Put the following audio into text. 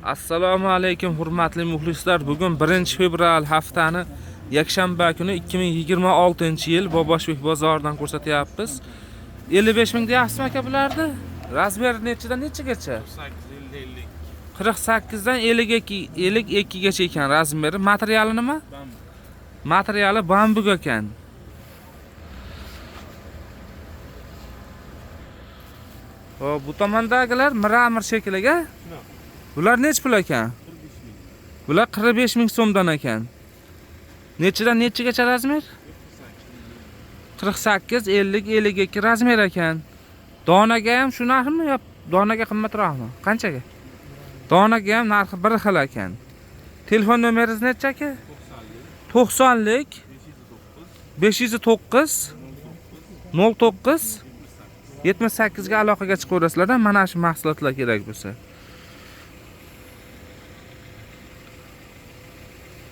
Assalomu alaykum, hurmatli muxlislar. Bugun 1 fevral, haftani yakshanba kuni, 2026-yil Boboshbek bozoridan ko'rsatyapmiz. 55 ming deyapsizmi, aka, bularni? Размер nechidan nechagacha? 8 50. 48 dan 52, 52 gacha ekan размер i. Materiali nima? Materiali bambuk ekan. Hop, bu tomondagilar мрамор shekliga. Bular nechi pul ekan? Bular 45 ming so'mdan ekan. Nechidan nechagacha размер? 48, 50, 52 размер ekan. Donaga ham shu narxmi yo donaga qimmatroqmi? Qanchaga? Donaga ham narxi bir xil ekan. Telefon nomeringiz necha, aka? 90lik 509 09 78 ga aloqaga chiqaverasizlar mana shu mahsulotlar kerak bo'lsa.